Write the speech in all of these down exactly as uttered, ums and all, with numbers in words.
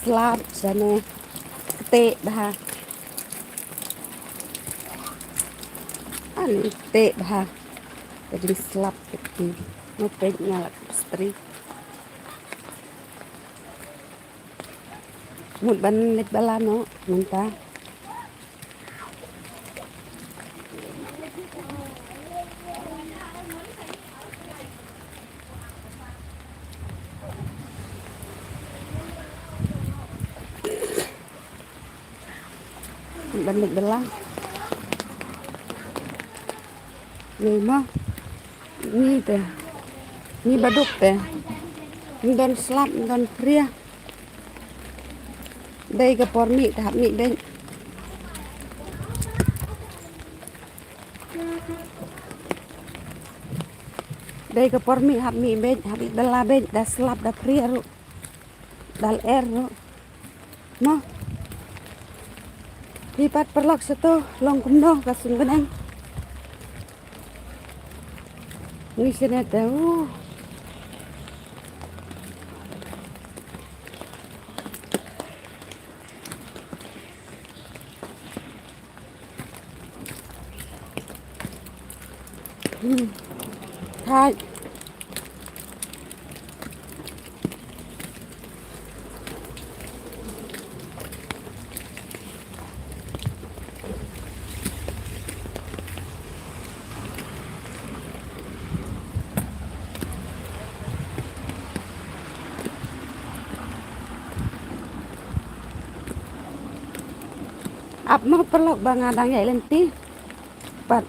slap, shane kte bha. Ani kte bha. Ka jingslap kti. Mo peit nga la stri. Mut ban leit bylla noh mynta. Ban leit bylla. Ni mo. Ni te. Ni baduk te. Ym don slap, ym don phria. Dei ka por mih te hap mih beit. Dei ka por mih hap mih beit, hap mih bylla beit, da slap da phria ruh. Da lyer ruh. Mo. Phi pat paralok shato, long kumno ka suiñ bneng. Ngi shane te, uh. Hmm. Thait. Ap mo paralok ba nga dang ïaid lynti. Pat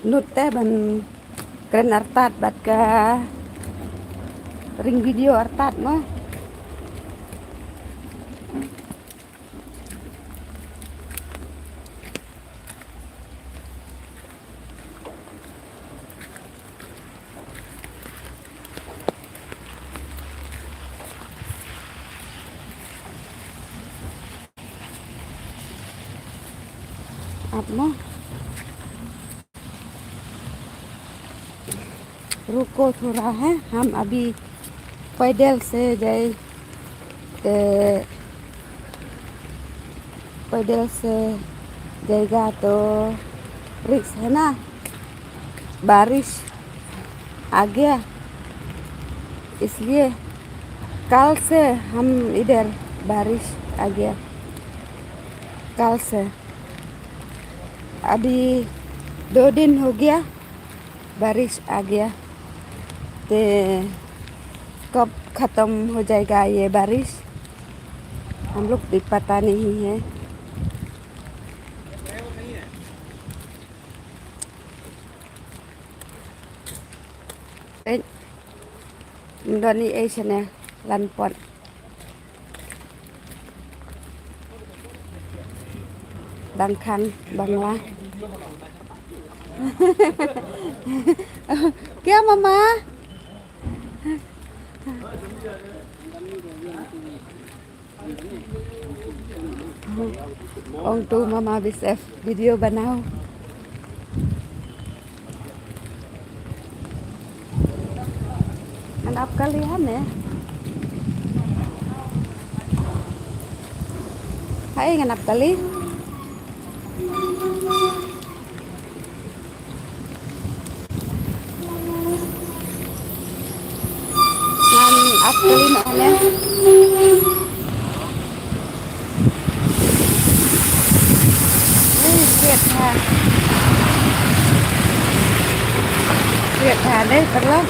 nud te ban kren artat bad ka ring video artat mo. Ap mo. रुको थोड़ा है, हम अभी पैदल से जाए, ए, पैदल से जाएगा तो रिस्क है ना, बारिश आ गया, इसलिए कल से हम इधर बारिश आ गया, कल से। अभी दो दिन हो गया, बारिश आ गया। ते कब खत्म हो जाएगा ये बारिश? हम लोग भी पता नहीं है। Peit, ym don ei ei shane, lan pat. Dang khang Bangla. Kya mama? Ong tu mama bisef video banao. Ngan ap kali hane. Hai ngan ap kali. Ngan ap kali noh ne. Ui, siat ha. Siat ha dei, paralok.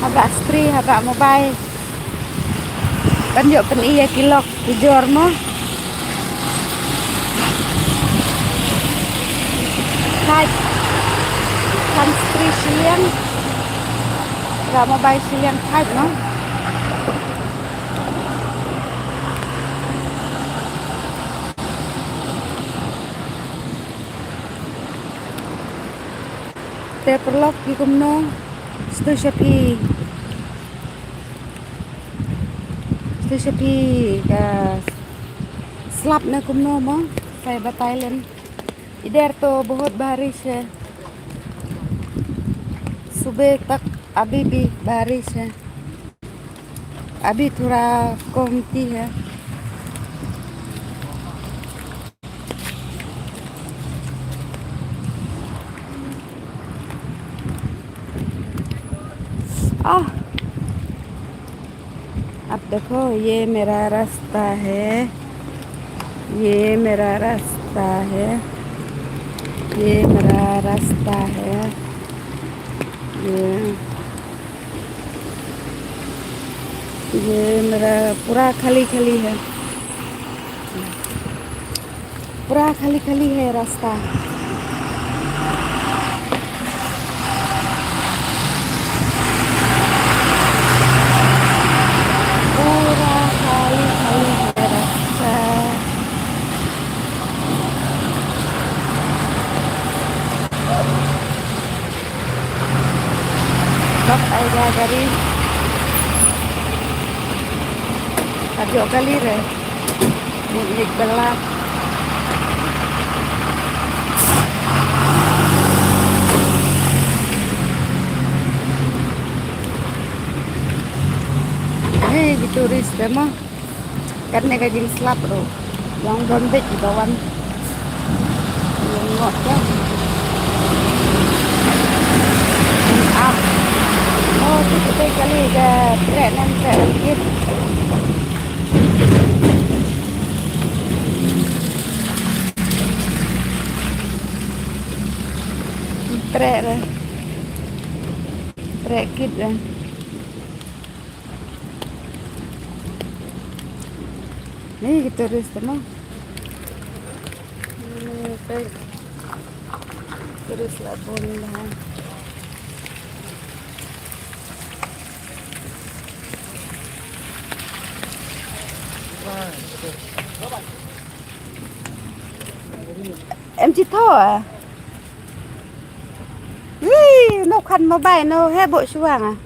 Haba stri, haba mobile. Ban ïoh pyni ïa ki lok ki jor mo. Thait. Kan stri shiliang. Haba mobile shiliang thait mo. Te paralok ki kumno, sngewthuh sha phi. Sngewthuh sha phi ka slap ne kumno mo, sa batai lem. Idhar to bahut barish hai. सुबह तक अभी भी बारिश है, अभी थोड़ा कमती है। आह, अब देखो, ये मेरा रास्ता है, ये मेरा रास्ता है, ये मेरा रास्ता है, ये, ये मेरा पूरा खाली खाली है। पूरा खाली खाली है रास्ता। पूरा खाली खाली है रास्ता। कब आएगा गाड़ी? Ajo kali re. Nit nit bela. Hei, ki tourist te mo. Katne ka jingslap ruh. Ym don beit kiba wan. Ym ngot ka. Ap. Oh, tu kita kali ka treh nem treh kit. Treh re. Treh kit re. Ni ki tourist mo. Ni ki tourist la bun dah. Em chi tho ah. Ui, no khan mobile no he bo shuang ah.